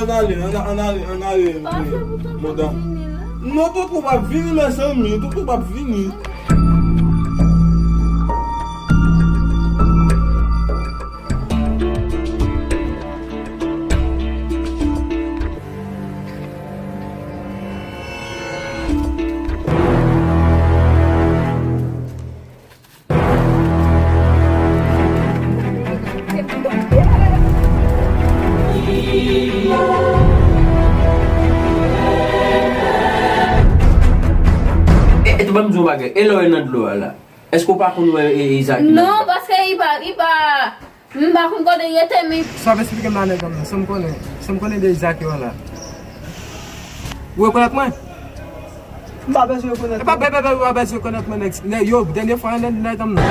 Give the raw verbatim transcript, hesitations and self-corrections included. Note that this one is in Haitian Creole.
Ann ale, ann ale, ann ale, ann ale, mondan. Non, tonton p ap vini, mezanmi, tonton p ap vini. E, e, ban m di w yon bagay. E lè w nan dlo a la, èske w pa konn wè, e, e, Izak nan dlo? Non, paske li pa, li pa, m pa konn kote l rete, men. Sa w ap esplike m la, nèg an m nan? Sa m konnen, sa m konnen de Izak yo la. Ou rekonèt mwen? M pa bezwen rekonèt ou. E pa bèbè, ou pa bezwen rekonèt mwen, nèg. Nèg yo, dènye fwa, nèg, nèg an m nan.